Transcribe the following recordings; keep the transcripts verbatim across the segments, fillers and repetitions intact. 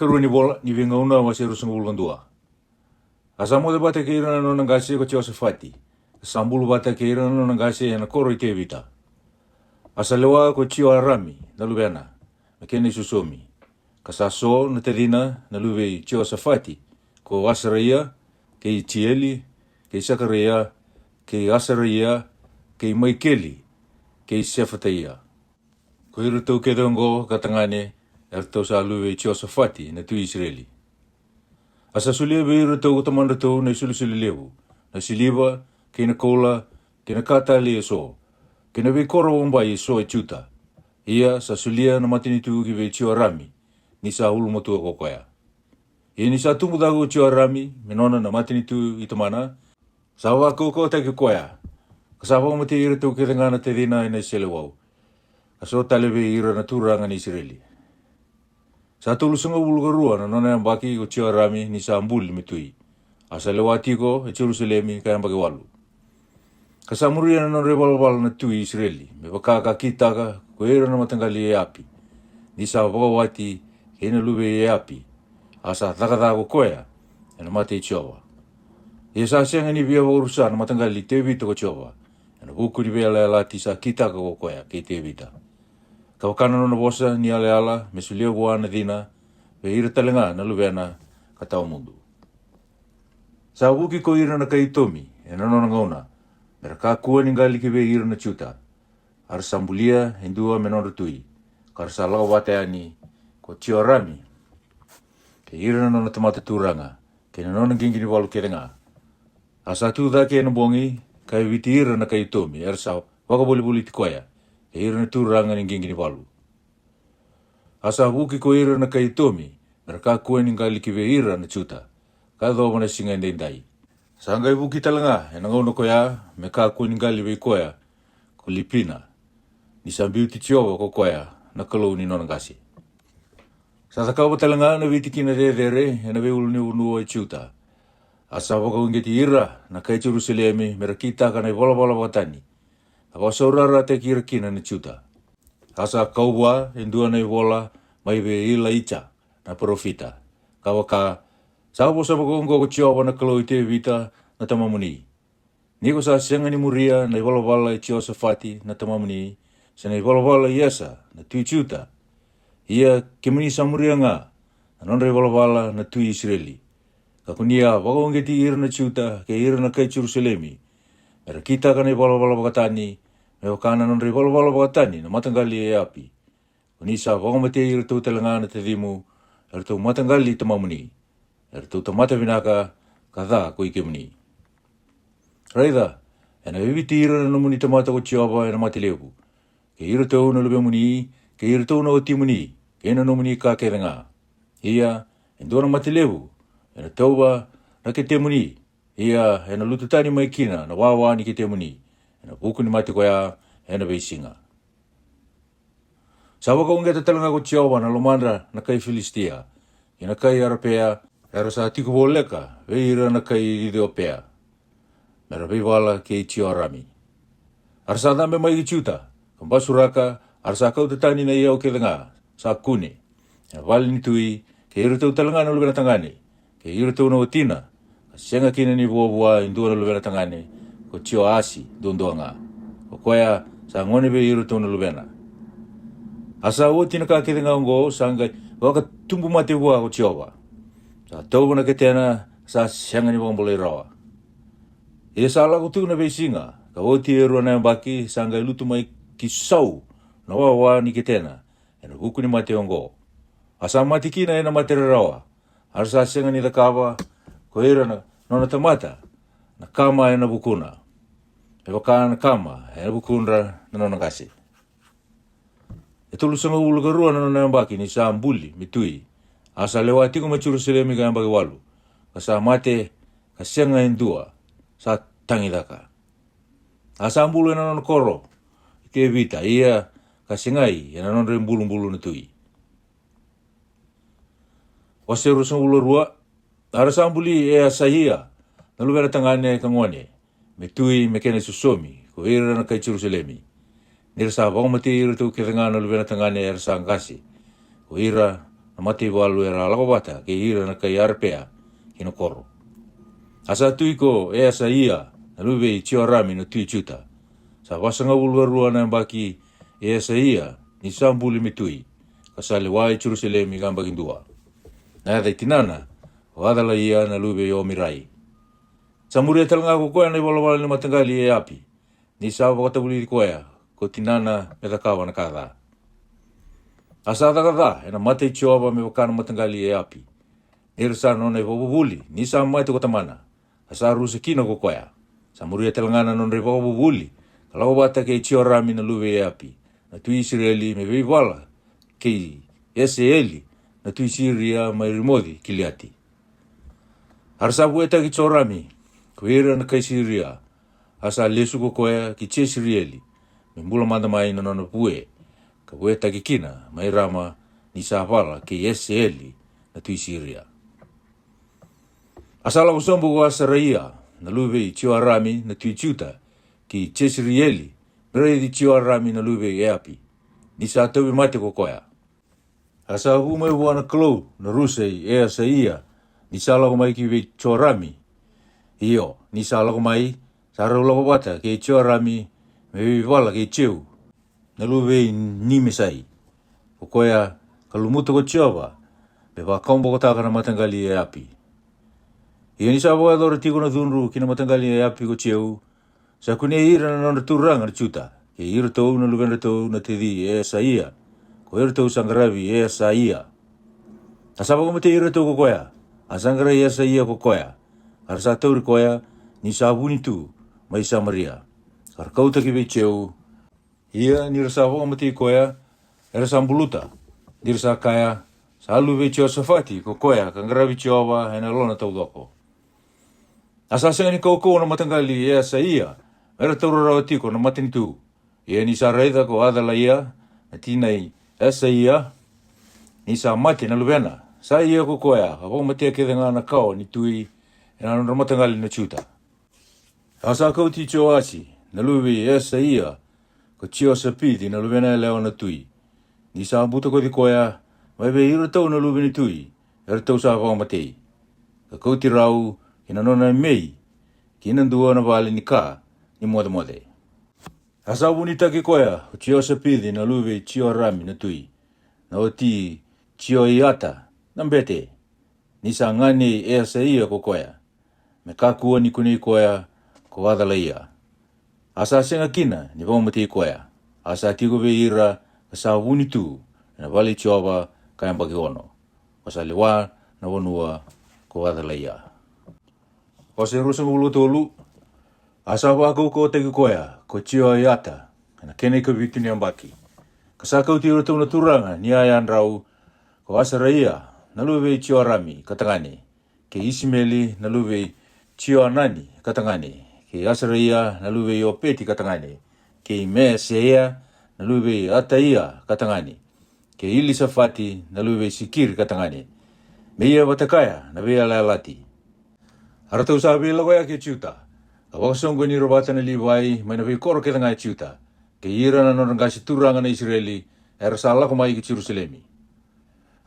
Karua ni vola ni Veigauna, wase ruasagavulu ka dua. A sa moce vata kei ira na nona qase ko Jiosafati, ka sa bulu vata kei ira na nona qase ena koro i Tevita. A sa lewa ko Jioarami na luvena, me kena isosomi. Ka sa so na tacina na luve i Jiosafati, ko Asaraia, kei Jieli, kei Sakaraia, kei Asaraia, kei Maikeli, kei Sefataia. Ko iratou kece oqo ka tagane, eratou sa luve i Jiosafati na tui Isireli. A sa solia vei iratou ko tamadratou na isolisoli levu, na siliva, kei na koula, kei na ka tale eso, kei na veikoro vakabai eso e Juta. Ia sa solia na matanitu ki vei Jioarami, ni sa ulumatua ko koya. Ia ni sa tubu cake ko Jioarami me nona na matanitu i tamana, sa vakaukauwataki koya, ka sa vakamatei iratou kece ga na tacina ena iseleiwau, ka so tale vei ira na turaga ni Isireli. Sa tolusagavulu ka rua na nona yabaki ko Jioarami ni sa buli me tui. A sa lewa tiko e Jerusalemi ka yabaki walu. Ka sa muria na nodra ivalavala na tui Isireli, me vaka ka kitaka ko ira na mataqali i Eapi, ni sa vakawati kei na luve i Eapi, a sa caka ca ko koya ena mata i Jiova. Ia sa sega ni via vakarusa na mataqali i Tevita ko Jiova, ena vuku ni veiyalayalati sa kitaka ko koya kei Tevita, ka vaka na nona vosa ni yalayala me solia vua na cina vei ira tale ga na luvena ka tawa mudu. Sa vuki ko ira na kai Itomi ena nona gauna, me ra kakua ni qali ki vei ira na Juta. A ra sa bulia e dua me nodra tui, ka ra sa lako vata yani ko Jioarami, kei ira na nona tamata turaga, kei na nona qiqi ni valu kece ga. A sa tu cake ena bogi, ka yaviti ira na kai Itomi era sa vakavolivoliti koya, kei ira na turaga ni qiqi ni valu. A sa vuki ko ira na kai Itomi, me ra kakua ni qali ki vei ira na Juta, ka yacova na siga edaidai. Sa qai vuki tale ga ena gauna koya me kakua ni qali vei koya ko Lipina, ni sa biuti Jiova ko koya na Kalou ni nona qase. Sa cakava tale ga na veitikina cecere ena veiulunivanua e Juta. A sa vakauqeti ira na kai Jerusalemi me ra kitaka na ivalavala vakatani, ka vakasaurarataki ira kina na Juta. A sa kau vua e dua na ivola mai vei Ilaija na parofita, ka vaka, sa vosa vakaoqo ko Jiova na Kalou i Tevita na tamamuni: Ni ko sa sega ni muria na ivalavala i Jiosafati na tamamuni, se na ivalavala i Esa na tui Juta, ia kemuni sa muria ga na nodra ivalavala na tui Isireli, ka ko ni a vakauqeti ira na Juta kei ira na kai Jerusalemi me ra kitaka na ivalavala vakatani, me vaka na nodra ivalavala vakatani na mataqali e Eapi, ko ni sa vakamatei iratou tale ga na tacimu, eratou mataqali i tamamuni, eratou tamata vinaka ka ca ko i kemuni. Raica, ena viviti ira na nomuni tamata ko Jiova ena mate levu, kei iratou na luvemuni, kei iratou na watimuni, kei na nomuni ka kece ga. Ia e dua na mate levu ena tauva na ketemuni, ia ena lutu tani mai kina na wawa ni ketemuni ena vuku ni mate koya ena veisiga. Sa vakauqeta tale ga ko Jiova na lomadra na kai Filisitia, kei na kai Arapea, era sa tiko voleka vei ira na kai Iciopea, me ra veivala kei Jioarami. A ra sa cabe mai ki Juta, ka basuraka, a ra sa kauta tani na iyau kece ga sa kune ena vale ni tui, kei iratou tale ga na luvena tagane, kei iratou na watina, ka sega kina ni vuavua e dua na luvena tagane ko Jioasi duadua ga, ko koya sa gone vei iratou na luvena. A sa oti na ka kece ga oqo, sa qai vakatubu mate vua ko Jiova. Sa tauva na ketena, sa sega ni vakabulai rawa. Ia sa lako tu na veisiga, ka oti e rua na yabaki, sa qai lutu mai ki sau na wawa ni ketena ena vuku ni mate oqo. A sa mate kina ena mate rarawa, a ra sa sega ni cakava ko ira na nona tamata na kama ena vukuna, me vaka na kama ena vukudra na nona qase. E tolusagavulu ka rua na nona yabaki ni sa buli me tui, a sa lewa tiko mai Jerusalemi ka yabaki walu, ka sa mate, ka sega e dua sa tagicaka. A sa bulu ena nona koro i Tevita, ia ka segai ena nodra ibulubulu na tui. Wase ruasagavulu ka rua. A ra sa buli e Asaia na luvena tagane ka gone me tui me kena isosomi ko ira na kai Jerusalemi, ni ra sa vakamatei iratou kece ga na luvena tagane era sa qase, ko ira na mataivalu era a lako vata kei ira na kai Arepea ki na koro. A sa tui ko Esaia na luve i Jeorami na tui Juta. Sa vasagavulu ka rua na yabaki i Esaia ni sa buli me tui, ka sa lewa i Jerusalemi ka yabaki dua. Na yaca i tinana ko Acalaia na luve i Omirai. Sa muria tale ga ko koya na ivalavala ni mataqali i Eapi, ni sa vakatavulici koya ko tinana me cakava na ka ca. A sa caka ca ena mata i Jiova me vaka na mataqali i Eapi, ni ra sa nona ivakavuvuli ni sa mate ko tamana, a sa rusa kina ko koya. Sa muria tale ga na nodra ivakavuvuli ka lako vata kei Jeorami na luve i Eapi na tui Isireli me veivala kei Eseeli na tui Siria mai Rimoci Kiliati. A ra sa vuetaki Jorami ko ira na kai Siria, a sa lesu ko koya ki Jesirieli me bula mada mai na nona vue, ka vuetaki kina mai Rama ni sa vala kei Eseeli na tui Siria. A sa lako sobu ko Asaraia na luve i Jeoarami na tui Juta ki Jesirieli me raici Jeoarami na luve i Eapi, ni sa tauvi mate ko koya. A sa vu mai vua na Kalou na rusa i Easaia ni sa lako mai ki vei Jorami. Io, ni sa lako mai, sa rau lako vata kei Jorami me veivala kei Jeu na luve i Nimisai, ko koya ka lumuta ko Jiova me vakawabokotaka na mataqali e Api. Ia ni sa vakayacora tiko na cudru ki na mataqali e Api ko Jeu, sa kunei ira na nodra turaga na Juta kei iratou na luvedratou na teci i Esaia, ko iratou sa qaravi Esaia. A sa vakamatei iratou ko koya, a sa qarai Esaia ko koya, a ra sa tauri koya ni sa vuni tu mai Samaria, ka ra kauta ki vei Jeu. Ia ni ra sa vakamatei koya, era sa buluta, ni ra sa kaya, sa luve i Josafati ko koya ka qaravi Jiova ena lona taucoko. A sa sega ni kaukauwa na mataqali i Esaia me ra taura rawa tiko na matanitu. Ia ni sa raica ko Acalaia na tina i Esaia ni sa mate na luvena, sa ia ko koya ka vakamatea kece ga na kawa ni tui ena nodra mataqali na Juta. A sa kauti Joasi na luve i Esaia ko Jiosapici na luvena yalewa na tui, ni sa butakoci koya mai vei iratou na luve ni tui eratou sa vakamatei, ka kauti rau ki na nona mei ki na dua na vale ni ka ni mocemoce. A sa vunitaki koya ko Jiosapici na luve i Jiorami na tui, na wati i Jioiata na bete, ni sa ganei Esaia ko koya, me kakua ni kunei koya ko Acalaia. A sa sega kina ni vakamatei koya, a sa tiko vei ira ka sa vuni tu ena vale i Jiova ka yabaki ono, ka sa lewa na vanua ko Acalaia. Wase ruasagavulu ka tolu. A sa vakaukauwataki koya ko Jioiata ena kena ikavitu ni yabaki, ka sa kauti iratou na turaga ni yayadrau, ko Asaraia na luve i Jiorami ka tagane, kei Isimeli na luve i Jioanani ka tagane, kei Asaraia na luve i Opeti ka tagane, kei Meseia na luve i Ataia ka tagane, kei Ilisafati na luve i Sikiri ka tagane, me ia vata kaya na veiyalayalati. A ratou sa veilakoyaki e Juta, ka vakasoqoni ira vata na Livai mai na veikoro kece ga e Juta, kei ira na nodra qase turaga na Isireli era sa lako mai ki Jerusalemi.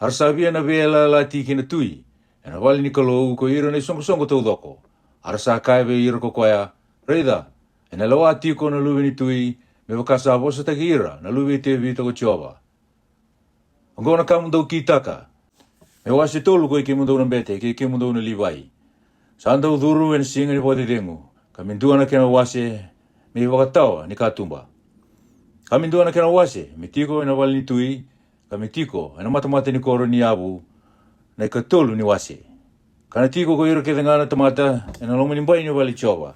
A ra sa via na veiyalayalati kei na tui ena vale ni Kalou ko ira na isoqosoqo taucoko. A ra sa kaya vei ira ko koya, raica, ena lewa tiko na luve ni tui, me vaka sa vosataki ira na luve i Tevita ko Jiova. Oqo na ka mo dou kitaka: me wase tolu ko i kemudou na bete kei kemudou na Livai. Sa dau curu ena siga ni vakacecegu, ka me dua na kena wase me ivakatawa ni katuba, ka me dua na kena wase me tiko ena vale ni tui, ka me tiko ena matamata ni koro ni yavu na ikatolu ni wase. Ka na tiko ko ira kece ga na tamata ena loma ni bai ni vale i Jiova.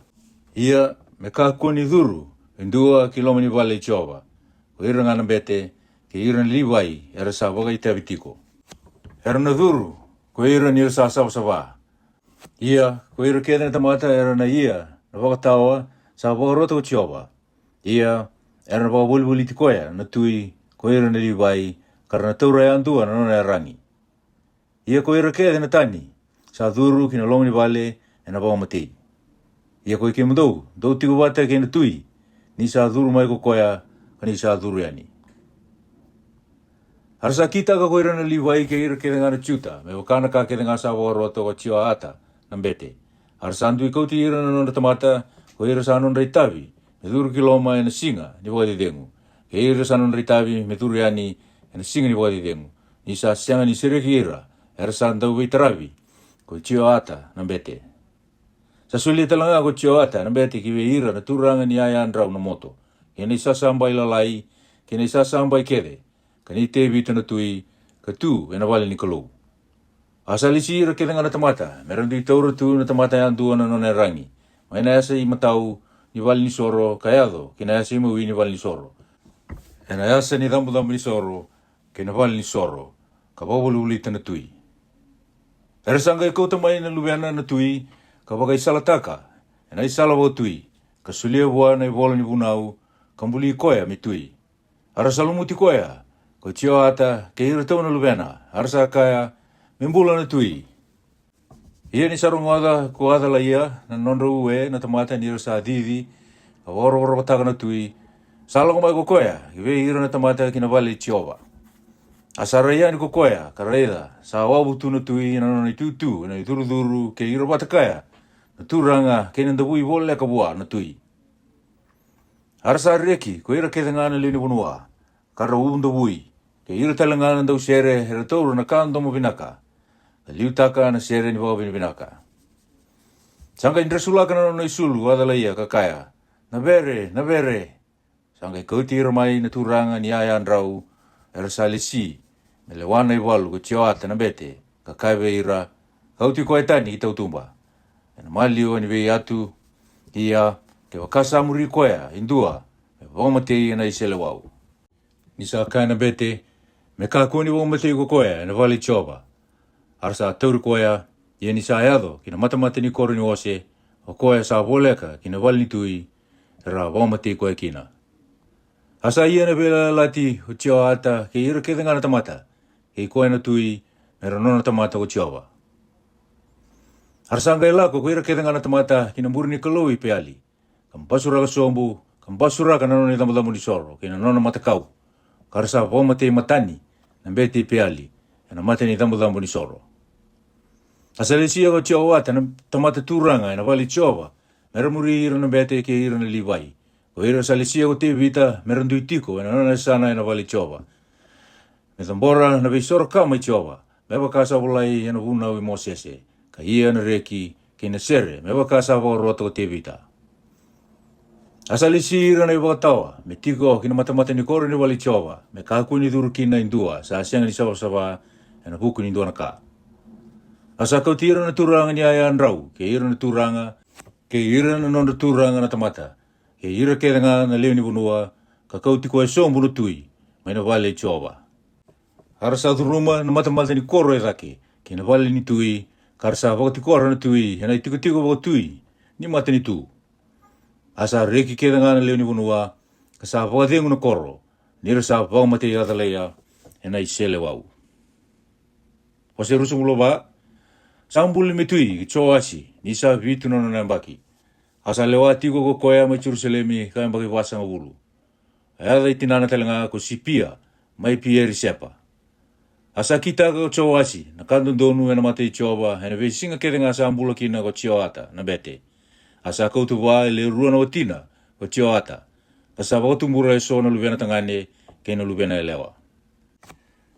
Ia me kakua ni curu e dua ki loma ni vale i Jiova, ko ira ga na bete kei ira na Livai era sa vakaitavi tiko. Era na curu ko ira ni ra sa savasava. Ia ko ira kece na tamata era na ia na vakatawa sa vakarota ko Jiova. Ia era na vakavolivoliti koya na tui ko ira na Livai, ka ra na taura yadua na nona yaragi. Ia ko ira kece na tani sa curu ki na loma ni vale ena vakamatei. Ia ko i kemudou dou tiko vata kei na tui, ni sa curu mai ko koya, ka ni sa curu yani. A ra sa kitaka ko ira na Livai kei ira kece ga na Juta, me vaka na ka kece ga sa vakarota ko Jioata na bete. A ra sa dui kauti ira na nodra tamata, ko ira sa nodra itavi me curu ki loma ena siga ni vakacecegu, kei ira sa nodra itavi me curu yani ena siga ni vakacecegu, ni sa sega ni sereki ira era sa dauveitaravi ko Jioata na bete. Sa solia tale ga ko Jioata na bete ki vei ira na turaga ni yayadrau na moto, kei na isasabai lalai, kei na isasabai kece, ka nei Tevita na tui, ka tu ena vale ni Kalou. A sa lesi ira kece ga na tamata me ra dui taura tu na tamata yadua na nona yaragi, mai na yasa imatau ni vale ni soro ka yaco ki na yasa imawi ni vale ni soro, ena yasa ni cabocabo ni soro, kei na vale ni soro, ka vakavolivolita na tui. Era sa qai kauta mai na luvena na tui, ka vakaisalataka ena isala vakatui, ka solia vua na ivola ni vunau, ka buli koya me tui. A ra sa lumuti koya ko Jioata kei iratou na luvena, a ra sa kaya, Me bula na tui. Ia ni sa rogoca ko Acalaia na nodra ue na tamata ni ra sa cici ka vakarokorokotaka na tui, sa lako mai ko koya ki vei ira na tamata ki na vale i Jiova. A sa rai yani ko koya ka raica sa wavu tu na tui ena nona itutu ena icurucuru, kei ira vata kaya na turaga kei na davui voleka vua na tui. A ra sa reki ko ira kece ga na lewe ni vanua, ka ra udavui, kei ira tale ga na dausere era taura na ka domo vinaka, ka liutaka na sere ni vakavinavinaka. Sa qai dresulaka na nona isulu o Acalaia ka kaya, Na vere, na vere! Sa qai kauti ira mai na turaga ni yayadrau era sa lesi me lewa na ivalu ko Jioata na bete, ka kaya vei ira, Kauti koya tani ki tautuba, ena maliwa ni veiyatu, ia kevaka sa muri koya e dua, me vakamatei ena iseleiwau. Ni sa kaya na bete, Me kakua ni vakamatei ko koya ena vale i Jiova. A ra sa tauri koya, ia ni sa yaco ki na matamata ni koro ni ose, o koya sa voleka ki na vale ni tui, era a vakamatei koya kina. A sa ia na veiyalayalati o Jioata kei ira kece ga na tamata, kei koya na tui, me ra nona tamata ko Jiova. A ra sa qai lako ko ira kece ga na tamata ki na bure ni Kalou i Peali, ka basuraka sobu, ka basuraka na nona icabocabo ni soro kei na nona matakau, ka ra sa vakamatei Matani na bete i Peali ena mata ni icabocabo ni soro. A sa lesia ko Jioata na tamata turaga ena vale i Jiova, me ra muri ira na bete kei ira na Livai, ko ira sa lesia ko Tevita me ra dui tiko ena nona yasana ena vale i Jiova, me cabora na veisoro kama i Jiova, me vaka sa volai ena vunau i Mosese, ka ia na reki kei na sere, me vaka sa vakarota ko Tevita. A sa lesi ira na ivakatawa me tiko ki na matamata ni koro ni vale i Jiova, me kakua ni curu kina e dua sa sega ni savasava ena vuku ni dua na ka. A sa kauti ira na turaga ni yayadrau kei ira na turaga, kei ira na nodra turaga na tamata, kei ira kece ga na lewe ni vanua, ka kauti koya sobu na tui mai na vale i Jiova. A ra sa curuma na matamata ni koro e cake kei na vale ni tui, ka ra sa vakatikora na tui ena itikotiko vakatui ni matanitu. A sa reki kece ga na lewe ni vanua, ka sa vakacegu na koro, ni ra sa vakamatei Acalaia ena iseleiwau. Wase ruasagavulu ka va. Sa buli me tui ko Joasi ni sa vitu na nona yabaki. A sa lewa tiko ko koya mai Jerusalemi ka yabaki vasagavulu. A yaca i tinana tale ga ko Sipia mai Pierisepa. A sa kitaka ko Joasi na ka dodonu ena mata i Jiova ena veisiga kece ga sa bula kina ko Jioata na bete. A sa kauta vua e le rua na watina ko Jioata, ka sa vakatubura eso na luvena tagane kei na luvena yalewa.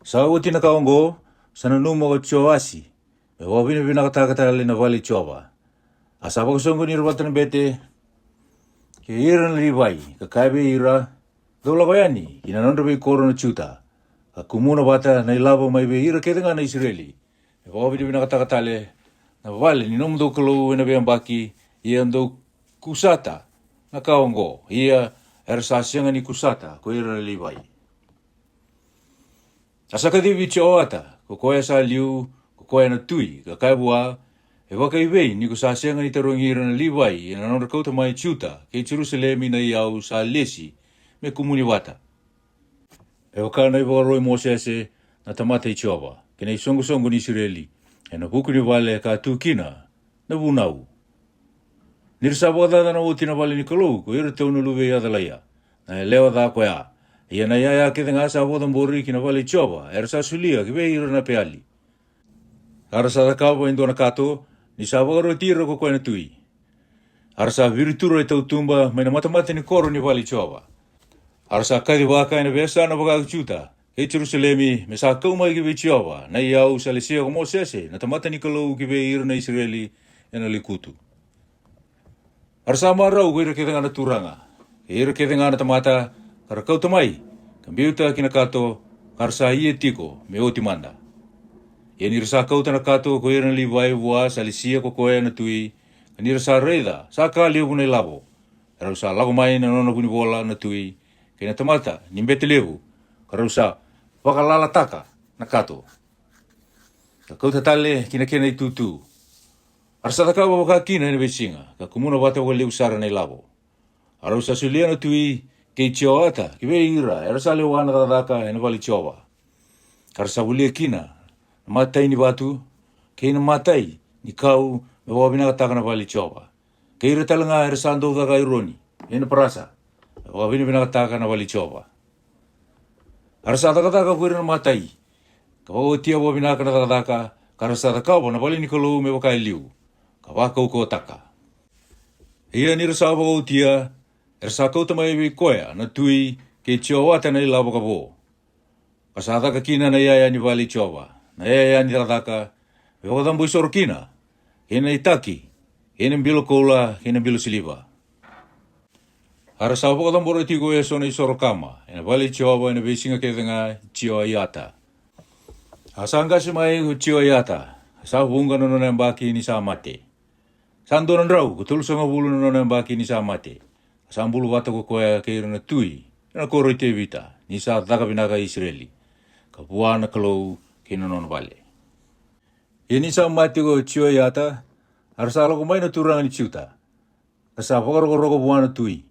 Sa oti na ka oqo, sa nanuma ko Joasi me vakavinavinakataka tale na vale i Jiova. A sa vakasoqoni ira vata na bete kei ira na Livai, ka kaya vei ira, Dou lako yani ki na nodra veikoro na Juta, ka kumuna vata na ilavo mai vei ira kece ga na Isireli, me vakavinavinakataka tale na vale ni nomudou Kalou ena veiyabaki, ia dou kusata na ka oqo. Ia era sa sega ni kusata ko ira na Livai. A sa kacivi Joata, ko koya sa liu, ko koya na tui, ka kaya vua, E vakaivei ni ko sa sega ni tarogi ira na Livai ena nodra kauta mai Juta kei Jerusalemi na iyau sa lesi me kumuni vata, me vaka na ivakaro i Mosese na tamata i Jiova, kei na isoqosoqo ni Isireli, ena vuku ni vale ka tu kina na vunau? Ni ra sa vakacacana oti na vale ni Kalou ko iratou na luve i Acalaia, na yalewa ca koya, Ia na iyaya kece ga sa vakacabori ki na vale i Jiova era sa solia ki vei ira na Peali. A ra sa cakava e dua na kato, ni sa vakaroti ira ko koya na tui. A ra sa viritura e tautuba mai na matamata ni koro ni vale i Jiova. A ra sa kacivaka e na veiyasana vaka ki Juta kei Jerusalemi, me sa kau mai ki vei Jiova na iyau sa lesia ko Mosese na tamata ni Kalou ki vei ira na Isireli e na lekutu. A ra sa marau ko ira kece ga na turaga kei ira kece ga na tamata, ka ra kauta mai ka biuta ki na kato, ka ra sa ia tiko me oti mada. Ia ni ra sa kauta na kato ko ira na Livai vua sa lesia ko koya na tui, ka ni ra sa raica sa ka levu na ilavo, e rau sa lako mai na nona vunivola na tui kei na tamata ni bete levu, ka rau sa vakalalataka na kato, ka kauta tale ki na kena itutu. A ra sa cakava vaka kina e na veisiga, ka kumuna vata vakalevu sara na ilavo. A rau sa solia na tui kei Jioata ki vei ira era sa lewa na cakacaka e na vale i Jiova. A ra sa volia kina na matai ni vatu kei na matai ni kau me vakavinakataka na vale i Jiova, kei ira tale ga era sa dau caka aironi e na parasa me vakavinavinakataka na vale i Jiova. A ra sa cakacaka ko ira na matai, ka vakaotia vakavinaka na cakacaka ka ra sa cakava na vale ni Kalou me vaka e liu, ka vakaukauwataka. Ia ni ra sa vakaotia, era sa kauta mai vei koya na tui kei Jioata na ilavo ka vo, ka sa caka kina na iyaya ni vale i Jiova, na iyaya ni cakacaka, me vakacabo isoro kina, kei na itaki, kei na bilo koula, kei na bilo siliva. A ra sa vakacabora tiko e so na isoro kama e na vale i Jiova e na veisiga kece ga i Jioiata. A sa qase mai ko Jioiata, a sa vuqa na nona yabaki ni sa mate. Sa dua na drau ko tolusagavulu na nona yabaki ni sa mate, a sa bulu vata ko koya kei ira na tui e na koro i Tevita, ni sa caka vinaka e Isireli, ka vua na Kalou kei na nona vale. Ia ni sa mate ko Jioiata, a ra sa lako mai na turaga ni Juta, ka sa vakarokoroko vua na tui.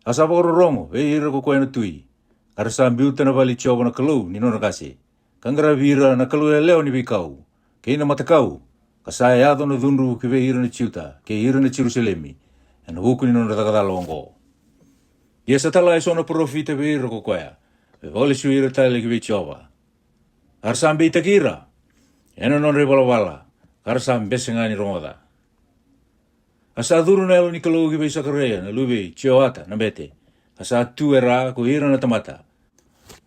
A sa vakarorogo vei ira ko koya na tui, ka ra sa biuta na vale i Jiova na Kalou ni nodra qase, ka qaravi ira na kalou yalewa ni veikau kei na matakau, ka sa yaco na cudru ki vei ira na Juta kei ira na Jerusalemi, e na vuku ni nodra cakacala oqo. Ia sa tala e so na parofita vei ira ko koya, me vakalesui ira tale ki vei Jiova. A ra sa beitaki ira e na nodra ivalavala, ka ra sa bese ga ni rogoca. A sa curu na Yalo ni Kalou ki vei Sakaraia na luve i Jioata na bete, a sa tu e ra ko ira na tamata.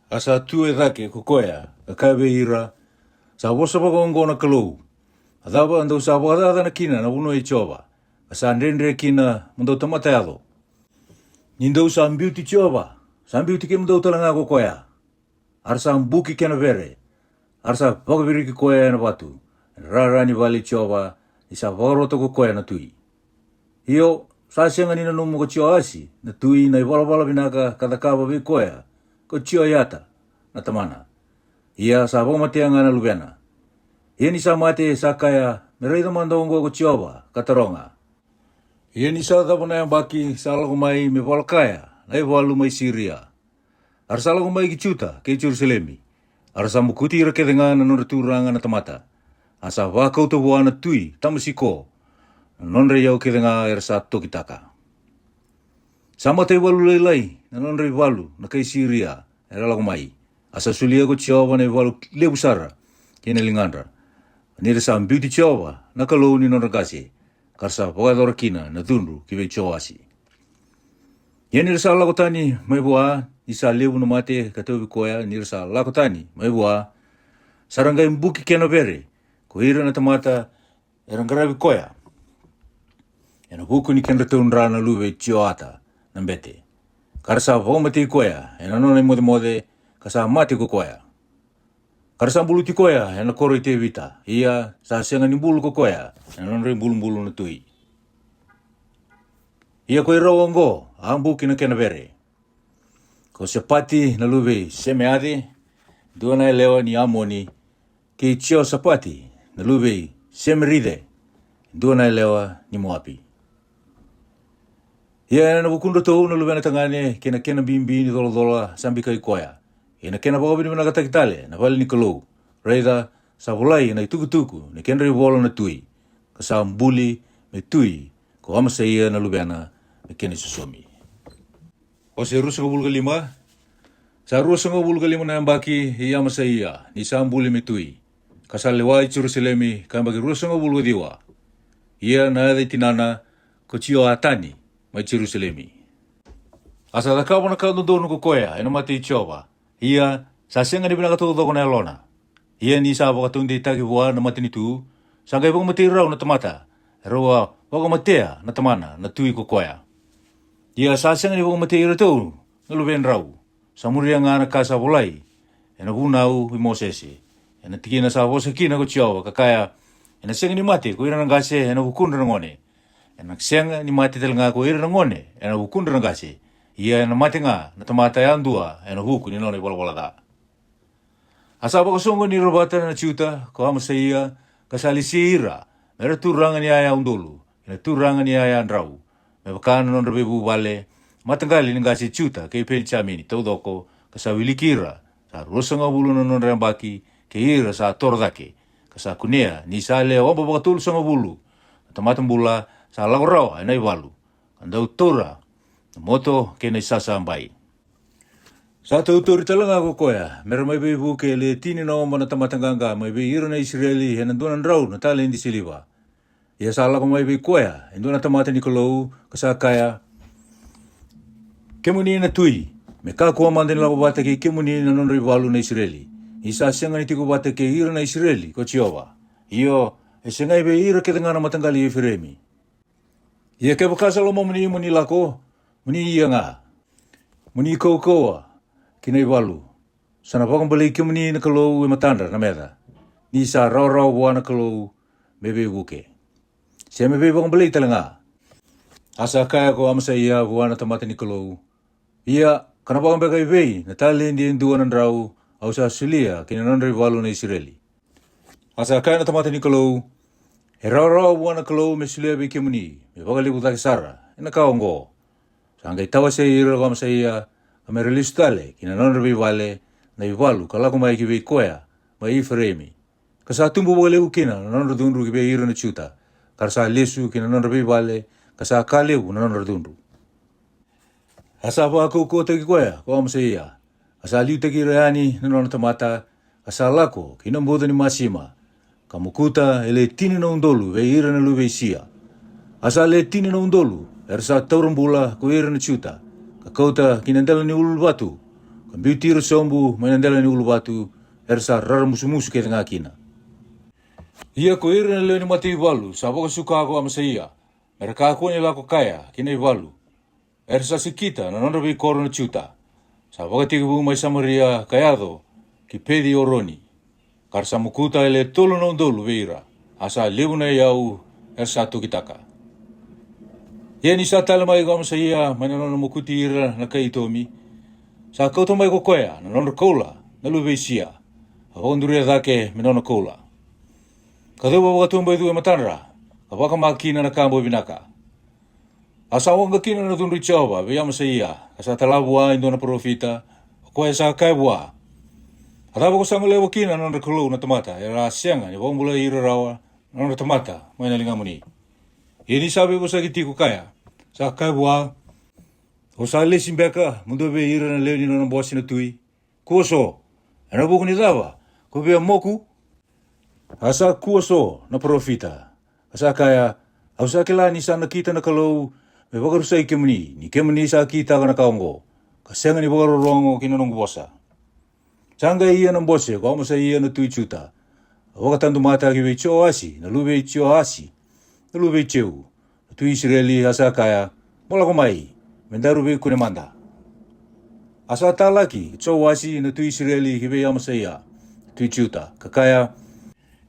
A sa tu e cake ko koya, ka kaya vei ira, sa vosa vakaoqo na Kalou, a cava dou sa vakacacana kina na vanua i Jiova, ka sa dredre kina mo dou tamata yaco? Ni dou sa biuti Jiova, sa biuti kemudou tale ga ko koya. A ra sa buki kena vere, a ra sa vakaviriki koya e na vatu e na rara ni vale i Jiova, ni sa vakarota ko koya na tui. Io, sa sega ni nanuma ko Jioasi na tui na ivalavala vinaka ka cakava vei koya ko Jioiata na tamana. Ia sa vakamatea ga na luvena. Ia ni sa mate sa kaya, me raica mada oqo ko Jiova ka taroga. Ia ni sa cava na yabaki sa lako mai me vola kaya na ivalu mai Siria. A ra sa lako mai ki Juta kei Jerusalemi. A ra sa mokuti ira kece ga na nodra turaga na tamata. A sa vakauta vua na tui Tamasiko na nodra iyau kece ga era sa tokitaka. Sa mataivalu lailai na nodra ivalu na kai Siria era lako mai. A sa solia ko Jiova na ivalu levu sara kei na ligadra. Ni ra sa biuti Jiova na Kalou ni nodra qase, ka ra sa vakayacora kina na cudru ki vei Joasi. Ia ni ra sa lako tani mai vua, ni sa levu na mate ka tauvi koya, ni ra sa lako tani mai vua, sa ra qai buki kena vere ko ira na tamata era qaravi koya, ena vuku ni kedratou dra na luve i Jioata na bete, ka ra sa vakamatei koya ena nona imocemoce, ka sa mate ko koya. Ka ra sa buluti koya ena koro i Tevita, ia sa sega ni bulu ko koya ena nodra ibulubulu na tui. Ia ko irau oqo a buki na kena vere: ko Sepati na luve i Semeace, dua na yalewa ni Amoni, kei Jiosapati na luve i Semerice, dua na yalewa ni Moapi. Ia ena vukudratou na luvena tagane kei na kena bibi ni colacola sa bikai koya, kei na kena vakavinavinakataki tale na vale ni Kalou, raica, sa volai ena itukutuku ni kedra ivola na tui, ka sa buli me tui ko Amasaia na luvena me kena isosomi. Ose ruasagavulu ka lima. Sa ruasagavulu ka lima na yabaki i Amasaia ni sa buli me tui, ka sa lewa i Jerusalemi ka yabaki ruasagavulu ka ciwa. Ia na yaca i tinana ko Jioatani mai Jerusalemi. A sa cakava na ka dodonu ko koya e na mata i Jiova, ia sa sega ni vinaka taucoko na yalona. Ia ni sa vakataudeitaki vua na matanitu, sa qai vakamatei rau na tamata, e rau a vakamatea na tamana na tui ko koya. Ia sa sega ni vakamatei iratou na luvedrau, sa muria ga na ka sa volai e na vunau i Mosese, e na tikina sa vosa kina ko Jiova, ka kaya, E na sega ni mate ko ira na qase e na vukudra na gone, e na sega ni mate tale ga ko ira na gone e na vukudra na qase, ia e na mate ga na tamata yadua e na vuku ni nona ivalavala ca. A sa vakasoqoni ira vata na Juta ko Amasaia, ka sa lesi ira me ra turaga ni yaya udolu kei na turaga ni yaya drau, me vaka na nodra veivuvale, mataqali ni qase Juta kei Penijamini taucoko, ka sa wiliki ira, sa ruasagavulu na nodra yabaki, kei ira sa toro cake, ka sa kunea ni sa le oba vakatolusagavulu na tamata bula sa lako rawa e na ivalu, ka dau taura na moto kei na isasabai. Sa tautauri tale ga ko koya me ra mai veivuke e le tini na oba na tamata qaqa mai vei ira na Isireli e na dua na drau na taledi siliva. Ia sa lako mai vei koya e dua na tamata ni Kalou, ka sa kaya, Kemuni na tui, me kakua mada ni lako vata kei kemuni na nodra ivalu na Isireli, ni sa sega ni tiko vata kei ira na Isireli ko Jiova, io, e segai vei ira kece ga na mataqali i Efereimi. Ia kevaka sa lomamuni mo ni lako, mo ni ia ga, mo ni kaukauwa ki na ivalu, sa na vakabalei kemuni na Kalou e matadra na meca, ni sa rawarawa vua na Kalou me veivuke, se me veivakabalei tale ga. A sa kaya ko Amasaia vua na tamata ni Kalou, Ia, ka na vaka beka i vei na taledi e dua na drau au sa solia ki na nodra ivalu na Isireli? A sa kaya na tamata ni Kalou, E rawarawa vua na Kalou me solia vei kemuni me vakalevu cake sara e na ka oqo. Sa qai tawasei ira ko Amasaia, ka me ra lesu tale ki na nodra veivale na ivalu ka lako mai ki vei koya mai Ifireimi, ka sa tubu vakalevu kina na nodra cudru ki vei ira na Juta, ka ra sa lesu ki na nodra veivale, ka sa ka levu na nodra cudru. A sa vakaukauwataki koya ko Amasaia, a sa liutaki ira yani na nona tamata, a sa lako ki na buca ni masima, ka mokuta e le tini na udolu vei ira na luve i Sia. A sa le tini na udolu era sa taura bula ko ira na Juta, ka kauta ki na dela ni uluvatu, ka biuti ira sobu mai na dela ni uluvatu, era sa raramusumusu kece ga kina. Ia ko ira na lewe ni mataivalu sa vakasuka ko Amasaia, me ra kakua ni lako kaya ki na ivalu, era sa sikita na nodra veikoro na Juta, sa vakatekivu mai Samaria ka yaco ki Peci-oroni, ka ra sa mokuta e le tolu na udolu vei ira, a sa levu na iyau era sa tokitaka. Ia ni sa tale mai ko Amasaia mai na nona mokuti ira na kai Itomi, sa kauta mai ko koya na nodra koula na luve i Sia, a vakaduria cake me nona koula, ka cuva vakatubaicu e matadra, ka vakama kina na ka boi vinaka. A sa waqa kina na cudru i Jiova vei Amasaia, ka sa tala vua e dua na parofita, o koya sa kaya vua, A cava ko sa goleva kina na nodra kalou na tamata, era a sega ni vakabulai ira rawa na nodra tamata mai na ligamuni? Ia ni sa veivosaki tiko kaya, sa kaya vua, O sa lesi beka mo dua vei ira na lewe ni nona bose na tui? Kua so, ena vuku ni cava ko via moku? A sa kua so na parofita, a sa kaya, Au sa kila ni sa nakita na Kalou me vakarusai kemuni, ni kemuni sa kitaka na ka oqo, ka sega ni vakarorogo ki na noqu vosa. Sa qai ia na bose ko Amasaia na tui Juta, a vakatadumata ki vei Joasi na luve i Joasi na luve i Jeu, na tui Isireli, a sa kaya, Mo lako mai, me daru veikune mada. A sa talaki Joasi na tui Isireli ki vei Amasaia na tui Juta, ka kaya,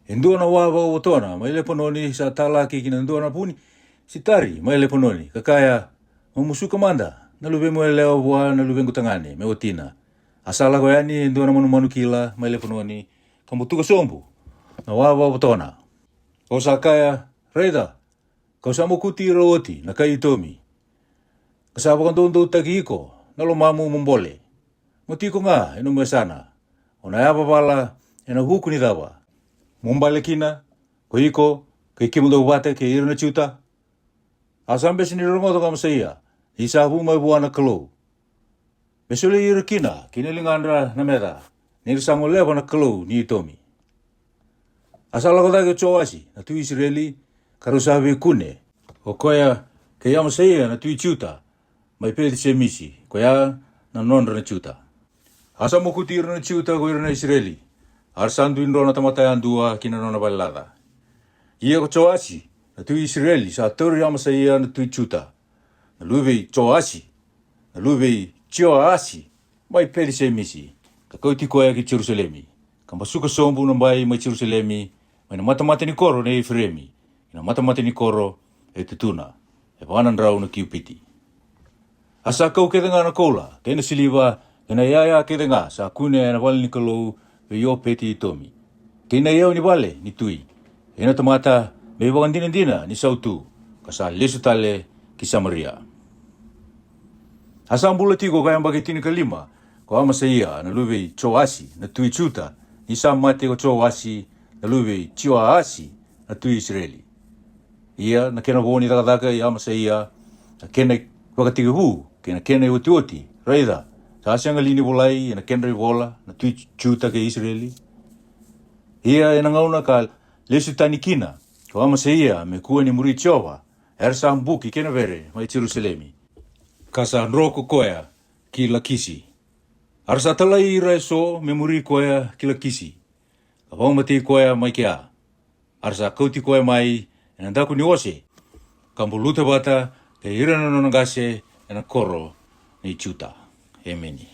E dua na wa vakavotona mai Lepanoni sa talaki ki na dua na vu ni sitari mai Lepanoni, ka kaya, Mo musuka mada na luvemu yalewa vua na luvequ tagane me watina. A sa lako yani e dua na manumanu kila mai Lepanoni, ka butuka sobu na wa vakavotona. Au sa kaya, Raica, ka'u sa mokuti ira oti na kai Itomi, ka sa vakadoudoutaki iko na lomamu mo bole, mo tiko ga e nomu yasana. O na yavavala ena vuku ni cava? Mo bale kina, ko iko kei kemudou vata kei ira na Juta? A sa bese ni rogoca ko Amasaia, ni sa vu mai vua na Kalou. Me soli ira kina ki na ligadra na meca, ni ra sa goleva na Kalou ni Itomi. A sa lako cake o Joasi na tui Isireli, ka rau sa veikune, o koya kei Amasaia na tui Juta, mai Peci-semisi, koya na nodra na Juta. A sa mokuti ira na Juta ko ira na Isireli, a ra sa dui dro na tamata yadua ki na nona vale laca. Ia ko Joasi na tui Isireli sa tauri Amasaia na tui Juta, na luve i Joasi, na luve i Joasi, mai Peci-semisi, ka kauti koya ki Jerusalemi, ka basuka sobu na bai mai Jerusalemi, mai na matamata ni koro nei Ifireimi ki na matamata ni koro e tutuna, e va na drau na kiupiti. A sa kau kece ga na koula kei na siliva kei na iyaya kece ga sa kune e na vale ni Kalou vei Opeti-itomi, kei na iyau ni vale ni tui, kei na tamata me ivakadinadina ni sautu, ka sa lesu tale ki Samaria. A sa bula tiko ka yabaki tinikalima ko Amasaia na luve i Joasi na tui Juta, ni sa mate ko Joasi na luve i Joasi na tui Isireli. Ia na kena vo ni cakacaka i Amasaia, na kena ivakatekivu kei na kena iotioti, raica, sa sega li ni volai e na kedra ivola na tui Juta kei Isireli? Ia e na gauna ka lesu tani kina ko Amasaia me kua ni muri Jiova, era sa buki kei na vere mai Jerusalemi, ka sa dro ko koya ki Lakisi. A ra sa talai ira e so me muri koya ki Lakisi, ka vakamatei koya mai kea. A ra sa kauti koya mai e na daku ni ose, ka buluta vata kei ira na nona qase e na koro ni Juta. Emeni.